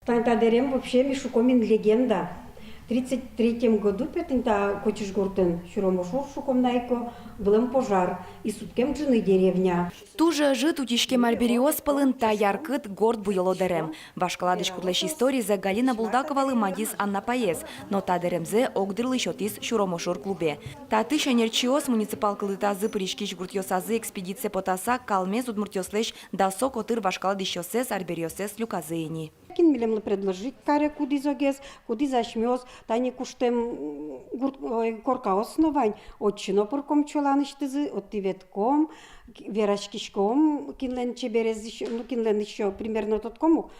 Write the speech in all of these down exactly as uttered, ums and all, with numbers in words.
Тань та дэрем вообще, ми шуком ини, легенда. Тридцать третьем году, пе, тань та Кочыш гуртын, Сюромошур шуком на ик, вылэм пожар, и сутскем ӝыны деревня. Туж ӧжыт утиськем арбериос пӧлын та яркыт, горд буёло дэрем. Вашкала дӥськутлэсь историзэ Галина Булдаковалы мадиз Анна апаез, но та дэремзэ огдырлы сётӥз Сюромошур клубе. Татысь ӧнерчиос муниципал кылдытазы пыриськись гуртъёсазы экспедицие потаса калмез удмуртъёслэсь дасо котыр вашкала дӥсьёссэс, арбериоссэс люказы ини. Кин милемлы предложить каре, кудӥз огез, кудӥз асьмеос, тани куштэм, м, гурт, ой, коркаос но вань, отчы но пырком, чоланысьтызы, отӥ ветком, ки-, вераськиськом, кинлэн чеберез ещё, ну, кинлэн ещё примерно тодком ук,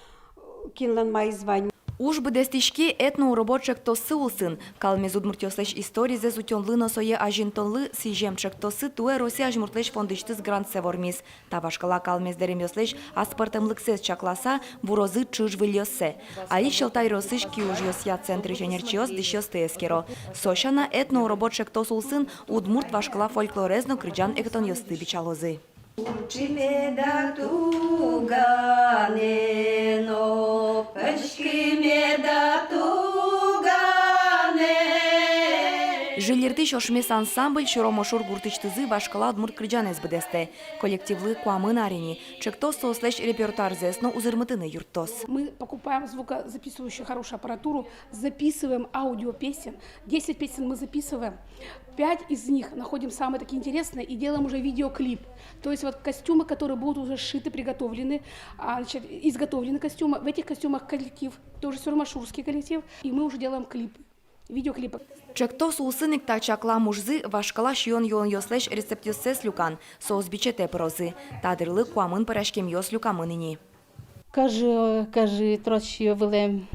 кинлэн маиз вань. Уж быдэстӥське «Этноуробо» ӵектоссы улсын. Калмез удмуртъёслэсь историзэс утёнлы но сое азинтонлы сӥзем ӵектоссы туэ Россия азьмуртлэсь фондысьтыз грантсэ вормиз. Та вашкала калмез дэремъёслэсь аспӧртэмлыксэс чакласа, вурозы ӵыж-выльёссэ. Али Сьӧлта ёросысь киужъёсъя центрысь ӧнерчиос дӥсьёсты эскеро. Со сяна, «Этноуробо» ӵектос улсын удмурт вашкала фольклорез но кырӟан-эктонъёсты бичалозы. Ӝыны меда тугане но, пӧзьгы меда тугане. «Жильыртӥсь ошмес» ансамбль Сюромошур гуртысьтызы вашкала удмурт кырӟанэз быдэстэ. Коллективлы куамын ар ини. Ӵектос соослэсь репертуарзэс но узырмытыны юрттоз. Мы покупаем звукозаписывающую хорошую аппаратуру, записываем аудиопесен. Десять песен мы записываем. Пять из них находим самые такие интересные и делаем уже видеоклип. То есть вот костюмы, которые будут уже сшиты, приготовлены, а, значит, изготовлены костюмы. В этих костюмах коллектив, тоже сюромошурский коллектив, и мы уже делаем клип, видеоклипы. Ӵектос улсын ик та чаклам ужзы — вашкала сиён-юонъёслэсь рецептъёссэс люкан. Соос бичетэ пырозы. Та дырлы куамын пӧраськемъёс люкамын ини. Кӧжы, кӧжы, трос сиё вылэм,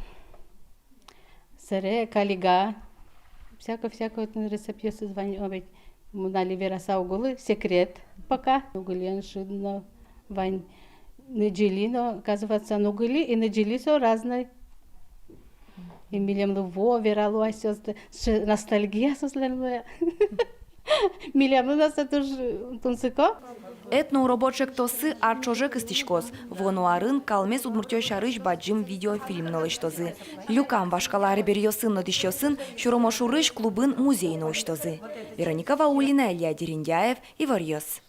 сэре калига. Всяко, всяко отын рецептъёсыз вань, о, ведь мон али вераса уг улы, секрет пока. Нугылиен шыд но вань, нудзили но, оказывается, нугыли и нудзили со разной. И милемлы вуо, верало асьсэос, т-, ш-, ностальгия соослэн луэ. Милемлы но со туж тунсыко. «Этноуробо» ӵектоссы ар ӵоже кыстӥськоз. Вуоно арын калмез удмуртъёс сярысь бадӟым видеофильм но лэсьтозы. Люкам вашкала арбериосын но дӥсьёсын Сюромошурысь клубын музей но усьтозы. Вероника Ваулина, Илья Дерендяев, «Иворъёс».